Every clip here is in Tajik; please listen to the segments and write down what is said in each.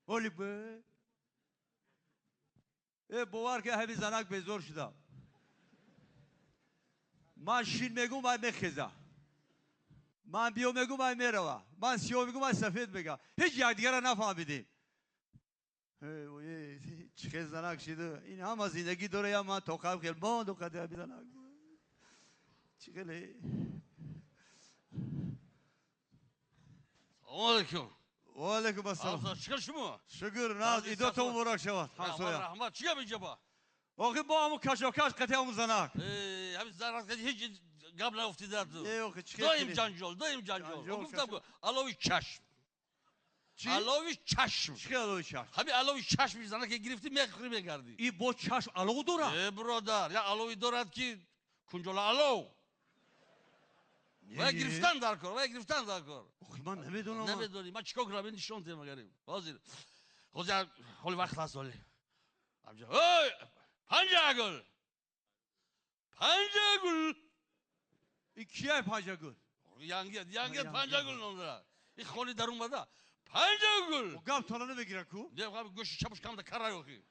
Оли бе. Э, бовар ки ҳами занак безор шуда. Ман шин мегум, вай мехеза. Ман биё мегум, вай мерава. Ман сиёҳ мегум, вай сафед мега. Ҳеҷ якдигара нафаҳмидем. Чӣ хел занак шиду. Ин ҳама зиндагӣ дора, я ман тоқам хел монду қади ҳами занак. Чӣ хеле. Салом алейкум. Ва алейкум ассалом. Чӣ хел шумо? Шукр, наз, идото муборак шавад, ҳамсоя. Раҳмат, чӣ гап инҷа? Охи бо ҳамун кашокаш қати ҳамун занак. Ҳамин занак ҳеҷ гап науфтида ту. Не, охи чӣ хел? Доим ҷанҷол, доим ҷанҷол. Гуфтам алови чашм. Чӣ? Алови чашм. Чӣ хел алови чашм? Ҳамин алови чашми занаке гирифтӣ, мехӯрӣ, мегардӣ. И бо чашм алов дорад? Э, бародар, як алови дорад ки кунҷола алов. Вай гирифтан дар кор, вай гирифтан дар кор. Охи ман намедонам. Намедонӣ. Ман чикор кунам, нишон диҳам агарим. Ҳозир. Ҳозир ҳоли вақт ҳаст ҳоли. Ҳамҷа. Ой, Панҷагул. Панҷагул. И кияй Панҷагул? Янги, янги Панҷагул ном дорад. И хони дар омада. Панҷагул. Гап тона намегирад ку? Не, гӯши чапуш камда кара охи.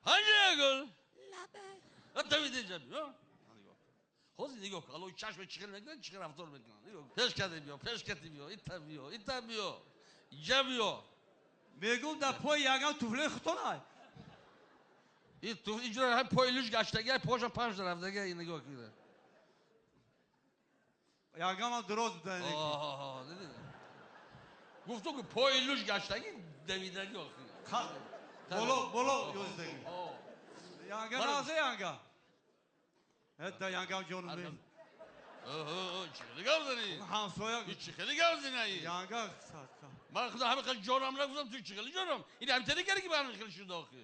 Панҷагул. Лабай. Давид инҷа биё. Ҳозир нигоҳ кун, алои чашме чӣ хел мекунад, чӣ хел рафтор мекунад. Нигоҳ кун. Пеш кардем биё, пеш кардем биё, ита биё, ита биё, инҷа биё. Мегум дар пои яган туфлаи хутонай. И туф инҷура ҳам пои луж гаштага, пошам панҷ рафтага, ин нигоҳ кун. Яган ҳам дуроз буда. Оҳ, дидӣ? Гуфту ки пои луж гаштаги, давидаги охи. Боло, боло ёздаги. Янга назе янга. Это янгам ҷонум бе. Чӣ хеле гап занӣ? Ҳамсоя. Чӣ хеле гап занӣ? Янга. Ман худо ҳама хеле ҷонам нагуфтам, ту чӣ хеле ҷонам? Ин ҳамтари карди ки ба ҳамин хеле шуд охи.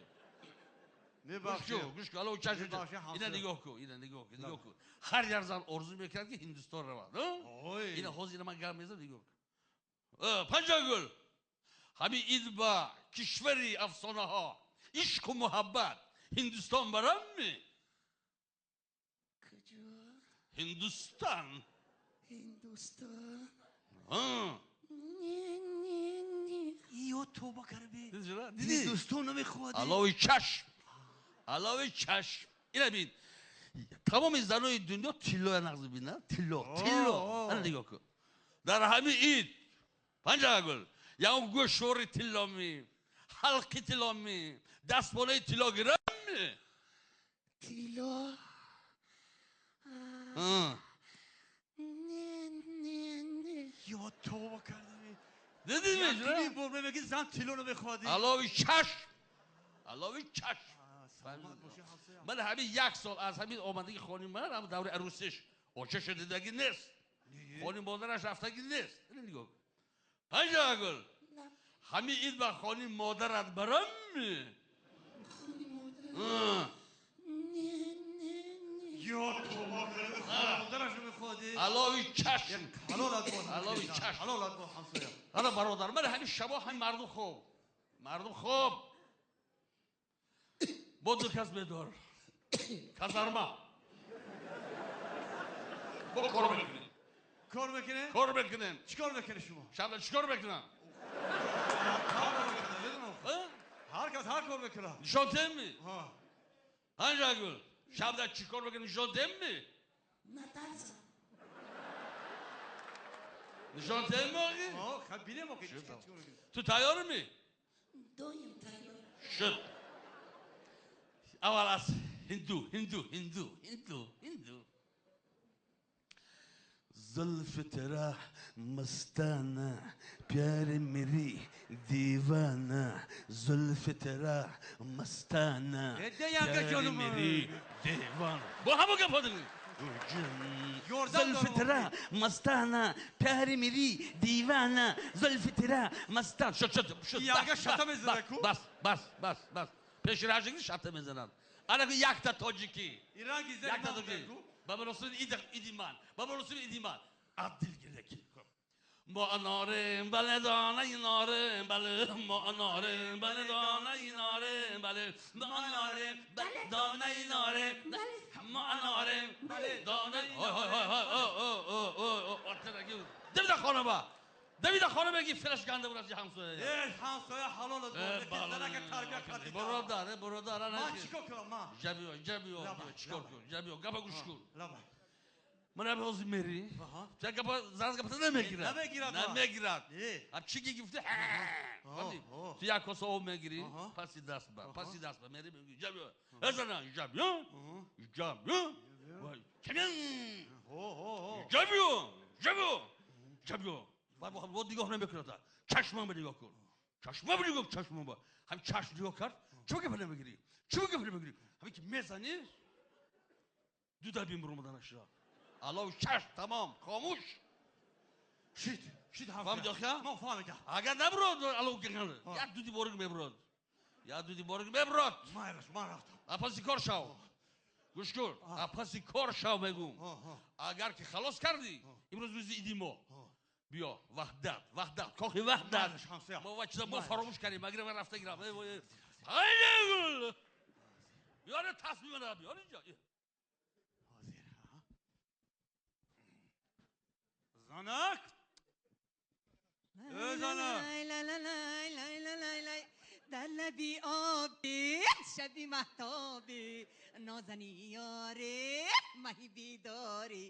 Мебахши. Гӯш кун, ало чашм. Ина нигоҳ кун, ина нигоҳ кун, нигоҳ кун. Ҳар як зан орзу мекард ки Ҳиндустон равад. Ина ҳозир ина ман гап мезанам, нигоҳ кун. Панҷагул. Ҳамин ид ба кишвари афсонаҳо, ишқу муҳаббат, Ҳиндустон барам ми? Куҷо? Ҳиндустон. Ҳиндустон. Ҳа. Не, не, не. Ё тоба карби. Дидӣ? Ҳиндустон намехоҳад. Алови чашм. Алови чашм. Ина бин. Тамоми занои дунё тиллоя нағз бинад. Тилло, тилло. Ана нигоҳ кун. Дар ҳамин ид Панҷагул, ягон гӯшвори тилло ми, ҳалқи тилло ми, дастболаи тилло гирам ми? Тилло. Не, не, не. Ё тоба кардами. Дидӣ ми? Бор мегӣ зан тилло намехоҳад. Алови чашм. Алови чашм. Ман ҳамин як сол аз ҳамин омадагии хони ман, ҳам давраи арӯсиш, очаша дидагӣ нест. Хони модараш рафтагӣ нест. Нигоҳ кун. Панҷагул. Ҳамин ид ба хони модарат барам ми? Хони модар? Не, не, не. Ё тоба кардами, хони модараш намехоҳад. Алови чашм. Ҳалолат бод. Алови чашм. Ҳалолат бод ҳамсоя. Ана бародар, ман ҳамин шабо ҳамин мардум хоб. Мардум хоб. Бо ду кас бедор. Казарма. Бо кор мекунем. Кор мекунем? Кор мекунем. Чӣ кор мекунед шумо? Шаб чӣ кор мекунам? Ҳар кас ҳар кор мекунад. Нишон дем ми? Панҷагул, шаб дар чӣ кор мекунӣ нишон дем ми? Натарсам. Нишон дем ми охи? Ха, бинем охи. Ту тайёрӣ ми? Доим тайёр. Шуд. Аввал аз ҳинду, ҳинду, ҳинду, ҳинду, ҳинду. Зульф तेरा मस्ताना, प्यार मेरी दीवाना, जुल्फ तेरा मस्ताना, प्यार मेरी दीवाना. Бо ҳамон гап ҳодир. Зульф तेरा मस्ताना, प्यार मेरी दीवाना, зульф तेरा мастана. Шуд, шуд, шуд. Янга шата мезанад ку? Бас, бас, бас, бас. Пеши раҳ шата мезанад. Ана ку якта тоҷикӣ. Якта тоҷикӣ. Ба муносибати иди ман, ба муносибати иди ман. Аз дил гирдаки. Мо анорем, бале донаи норем, бале мо анорем, бале донаи норем, бале мо анорем, бале донаи норем, мо анорем, бале донаи. Ой, ой, ой, ой, ой, ой, ой, хона ба. Давида хона меги флеш ганда бураши ҳамсоя. Э, ҳамсоя ҳалол занака тарбия кардӣ. Бародар, бародар, ана. Ман чикор кунам, ман? Ҷабиё, ҷабиё, чикор кун? Ҷабиё, гапа гӯш кун. Лаба. Ман ҳозир мери. Ча гапа заназ гапа намегирад. Намегирад. Намегирад. А чӣ ки гуфти? Ту як коса об мегирӣ, паси даст ба, паси даст ба мери мегӣ ҷабиё. Э зана, ҷабиё. Ҷабиё. Вай, чамин. Ҷабиё, ҷабиё. Ҷабиё. Баъд нигоҳ намекунад. Чашмам ба нигоҳ кун. Чашмам ба нигоҳ, чашмам ба. Ҳам чашм нигоҳ кард. Чӣ гапа намегирӣ? Чӣ гапа намегирӣ? Ҳамин ки мезанӣ, ду дар бин буромаданашра. Аллоҳ чашм тамом, хомӯш. Шит, шит ҳамсоя. Фаҳмидӣ охия? Ман фаҳмидам. Агар набурод, аллоҳ гирган. Як дуди борик мебурод. Як дуди борик мебурод. Майлаш, ман рафтам. Апаси кор шав. Гӯш кун. Апаси кор шав мегӯм. Агар ки халос кардӣ, имрӯз рӯзи иди мо. Биё, ваҳдат, ваҳдат, кохи ваҳдат. Мо ва чиза мо фаромӯш кардем, агар ман рафта гирам. Биёре тасмим мана, биёр инҷо. Занак! Э, занак! Дар лаби оби, шаби маҳтоби, нозани ёре, маҳи бедорӣ,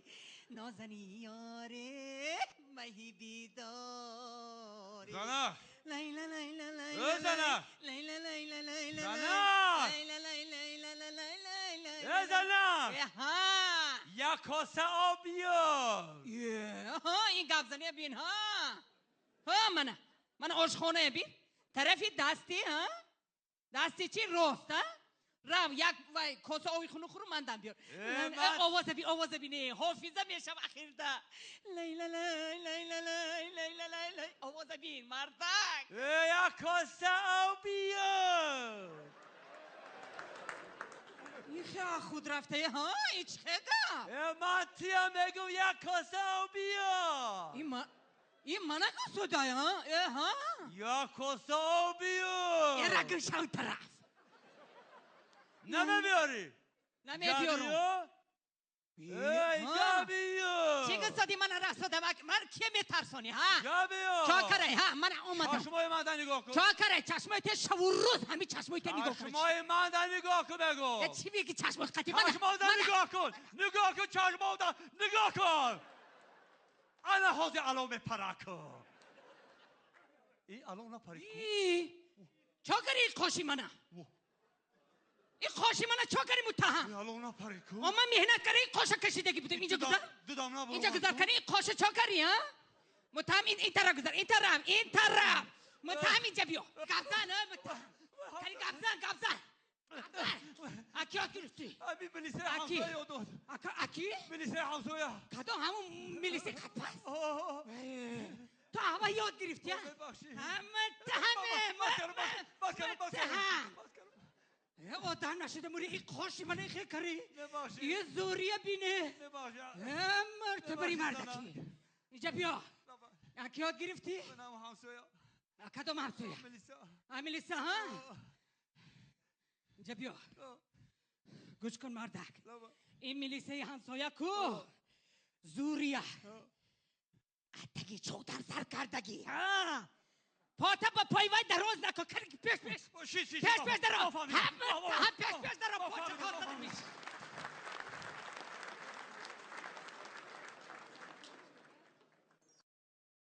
нозани ёре, маҳи бедорӣ. Занак! Лайла, лайла, лайла. Э, занак! Лайла, лайла, лайла. Занак! Лайла, лайла, лайла, лайла. Э, занак! Ҳа! Як коса об биёр! Ҳа, ин гапзания бин, ҳа! Ҳа, мана, мана ошхонае бин. Тарафи дасти, ҳа? Дасти чи рост, ҳа? Рав, як вай коса оби хунук хӯру мандам биёр. Овоза би, овоза би, не, ҳофиза мешав ахирда. Лайла, лай, лайла, лай, лайла, лай, лай. Овоза бин, мардак. Э, як коса об биёр! Ихе худ рафтае, ҳа? Ич хеда? Э, ман тия мегум як коса об биёр! Ин мана косодай, ҳа? Э, ҳа? Як коса об биёр! Э, рагм шав тараф. Намебиёрӣ? Намебиёрум. Эй, ҷабиё! Чӣ гуфтоди мана расодам? Ман кие метарсонӣ, ҳа? Ҷабиё! Чо карай, ҳа? Мана омадам. Чашмои ман да нигоҳ кун. Чо карай? Чашмои те шаву рӯз ҳамин чашмои те нигоҳ кун. Чашмои ман да нигоҳ кун, бегу. Э, чӣ мегӣ чашмои қатӣ? Чашмои да нигоҳ кун. Нигоҳ кун, чашмои да нигоҳ кун. Ана ҳозир ало мепара кун. И ало напари кун. Чо кари қоши мана? Ин қоши мана чо кари муттаҳам? Ало напари кун. О, ман меҳнат кари ин қоша кашидаги будем. Инҷо гузар. Дудам набур. Инҷо гузар кари ин қоша чо кари, ҳа? Муттаҳам ин тараф гузар, ин тараф, ин тараф. Муттаҳам инҷа биё. Гапзан, ҳа, муттаҳам. Кари гапзан, гапзан. Аки ёд гирифтӣ? Ами милисияи ҳамсоя ёд дод. Аки? Милисияи ҳамсоя. Кадом ҳамун милисияи қапас? Ту ҳама ёд гирифтӣ, ҳа? Муттаҳаме, муттаҳам. Одам нашуда мури ин қоши мана хе кари. Е зӯрия бине. Мартабари мардакӣ. Инҷа биё. Аки ёд гирифтӣ? Кадом ҳамсоя? Милиса, ҳа? Инҷа биё. Гӯш кун, мардак. Ин милисаи ҳамсоя ку? Зӯрия. Аттаги чодар сар кардагӣ, ҳа? Пота ба пой вай дароз накун. Пеш, пеш. Пеш, пеш дароз. Ҳам пеш, пеш дароз. Поча кор меш.